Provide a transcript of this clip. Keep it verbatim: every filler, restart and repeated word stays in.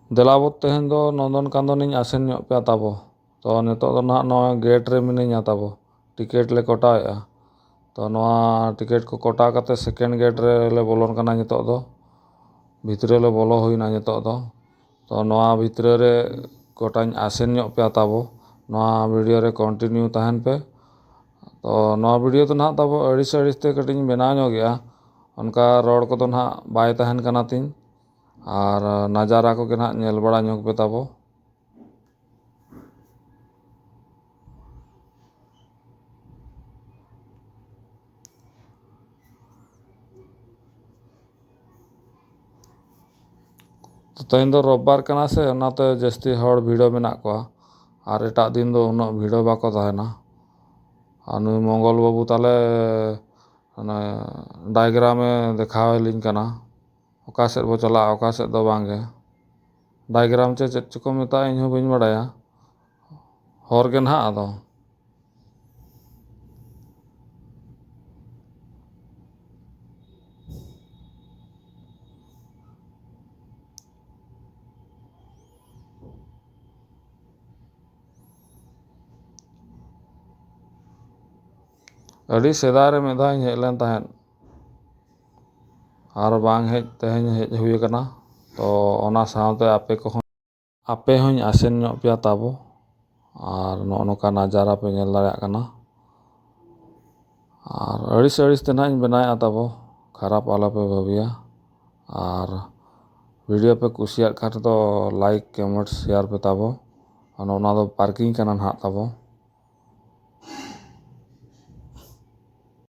ᱫᱮᱞᱟᱵᱚᱛ, ᱛᱮᱦᱮᱧ ᱫᱚ ᱱᱚᱱᱫᱚᱱ ᱠᱟᱱᱫᱚᱱᱤᱧ ᱟᱥᱮᱱ ᱧᱚᱜ ᱯᱮᱭᱟ ᱛᱟᱵᱚ᱾ ᱛᱚ ᱱᱤᱛᱚᱜ ᱫᱚ ᱱᱟᱦᱟᱜ ᱱᱚᱣᱟ ᱜᱮᱴ ᱨᱮ ᱢᱤᱱᱟᱹᱧᱟ ᱛᱟᱵᱚ, ᱴᱤᱠᱤᱴ ᱞᱮ ᱠᱚᱴᱟᱣᱮᱫᱼᱟ᱾ ᱛᱚ ᱱᱚᱣᱟ ᱴᱤᱠᱤᱴ ᱠᱚ ᱠᱚᱴᱟ ᱠᱟᱛᱮ ᱥᱮᱠᱮᱱᱰ ᱜᱮᱴ ᱨᱮᱞᱮ ᱵᱚᱞᱚᱱ ᱠᱟᱱᱟ ᱱᱤᱛᱚᱜ ᱫᱚ᱾ ᱵᱷᱤᱛᱨᱤ ᱞᱮ ᱵᱚᱞᱚ ᱦᱩᱭᱱᱟ ᱱᱤᱛᱚᱜ ᱫᱚ᱾ ᱛᱚ ᱱᱚᱣᱟ ᱵᱷᱤᱛᱨᱤ ᱨᱮ ᱜᱚᱴᱟᱧ ᱟᱥᱮᱱ ᱧᱚᱜ ᱯᱮᱭᱟ ᱛᱟᱵᱚ᱾ ᱱᱚᱣᱟ ᱵᱷᱤᱰᱤᱭᱳ ᱨᱮ ᱠᱚᱱᱴᱤᱱᱤᱭᱩ ᱛᱟᱦᱮᱱ ᱯᱮ᱾ ᱛᱚ ᱱᱚᱣᱟ ᱵᱷᱤᱰᱤᱭᱳ ᱫᱚ ᱱᱟᱦᱟᱜ ᱛᱟᱵᱚ ᱟᱹᱲᱤᱥ ᱟᱹᱲᱤᱥ ᱛᱮ ᱠᱟᱹᱴᱤᱡ ᱤᱧ ᱵᱮᱱᱟᱣ ᱧᱚᱜᱮᱜᱼᱟ᱾ ᱚᱱᱠᱟ ᱨᱚᱲ ᱠᱚᱫᱚ ᱱᱟᱦᱟᱜ ᱵᱟᱭ ᱛᱟᱦᱮᱱ ᱠᱟᱱᱟ ᱛᱤᱧ᱾ ᱟᱨ ᱱᱟᱡᱟᱨᱟ ᱠᱚᱜᱮ ᱱᱟᱦᱟᱜ ᱧᱮᱞ ᱵᱟᱲᱟ ᱧᱚᱜ ᱯᱮ ᱛᱟᱵᱚ᱾ ᱛᱚ ᱛᱮᱦᱮᱧ ᱫᱚ ᱨᱳᱵᱵᱟᱨ ᱠᱟᱱᱟ ᱥᱮ, ᱚᱱᱟᱛᱮ ᱡᱟᱹᱥᱛᱤ ᱦᱚᱲ ᱵᱷᱤᱲ ᱢᱮᱱᱟᱜ ᱠᱚᱣᱟ᱾ ᱟᱨ ᱮᱴᱟᱜ ᱫᱤᱱ ᱫᱚ ᱩᱱᱟᱹᱜ ᱵᱷᱤᱲ ᱵᱟᱠᱚ ᱛᱟᱦᱮᱱᱟ᱾ ᱟᱨ ᱱᱩᱭ ᱢᱚᱝᱜᱚᱞ ᱵᱟᱹᱵᱩ ᱛᱟᱞᱮ ᱚᱱᱮ ᱰᱟᱭᱜᱨᱟᱢᱮ ᱫᱮᱠᱷᱟᱣ ᱟᱹᱞᱤᱧ ᱠᱟᱱᱟ, ᱚᱠᱟ ᱥᱮᱫ ᱵᱚ ᱪᱟᱞᱟᱜᱼᱟ, ᱚᱠᱟ ᱥᱮᱫ ᱫᱚ ᱵᱟᱝᱜᱮ᱾ ᱰᱟᱭᱜᱨᱟᱢ ᱪᱮ ᱪᱮᱫ ᱪᱚᱠᱚ ᱢᱮᱛᱟᱜᱼᱟ, ᱤᱧ ᱦᱚᱸ ᱵᱟᱹᱧ ᱵᱟᱲᱟᱭᱟ᱾ ᱦᱚᱨ ᱜᱮ ᱱᱟᱦᱟᱜ ᱟᱫᱚ᱾ ᱟᱹᱰᱤ ᱥᱮᱫᱟᱭ ᱨᱮ ᱢᱤᱫ ᱫᱷᱟᱣ ᱤᱧ ᱦᱮᱡ ᱞᱮᱱ ᱛᱟᱦᱮᱸᱫ, ᱟᱨ ᱵᱟᱝ ᱦᱮᱡ, ᱛᱮᱦᱮᱧ ᱦᱮᱡ ᱦᱩᱭ ᱟᱠᱟᱱᱟ᱾ ᱛᱚ ᱚᱱᱟ ᱥᱟᱶᱛᱮ ᱟᱯᱮ ᱠᱚᱦᱚᱸ, ᱟᱯᱮ ᱦᱚᱸᱧ ᱟᱥᱮᱱ ᱧᱚᱜ ᱯᱮᱭᱟ ᱛᱟᱵᱚ᱾ ᱟᱨ ᱱᱚᱜᱼᱚ ᱱᱚᱝᱠᱟ ᱱᱟᱡᱟᱨᱟ ᱯᱮ ᱧᱮᱞ ᱫᱟᱲᱮᱭᱟᱜ ᱠᱟᱱᱟ᱾ ᱟᱨ ᱟᱹᱲᱤᱥ ᱟᱹᱲᱤᱥ ᱛᱮ ᱱᱟᱦᱟᱜ ᱤᱧ ᱵᱮᱱᱟᱣᱮᱫᱼᱟ ᱛᱟᱵᱚ, ᱠᱷᱟᱨᱟᱯ ᱟᱞᱚᱯᱮ ᱵᱷᱟᱹᱵᱤᱭᱟ᱾ ᱟᱨ ᱵᱷᱤᱰᱤᱭᱳ ᱯᱮ ᱠᱩᱥᱤᱭᱟᱜ ᱠᱷᱟᱱ ᱫᱚ ᱞᱟᱭᱤᱠ, ᱠᱚᱢᱮᱱᱴ, ᱥᱮᱭᱟᱨ ᱯᱮ ᱛᱟᱵᱚ᱾ ᱟᱨ ᱱᱚᱜᱼᱚ ᱱᱚᱣᱟ ᱫᱚ ᱯᱟᱨᱠᱤᱝ ᱠᱟᱱᱟ ᱱᱟᱦᱟᱜ ᱛᱟᱵᱚ᱾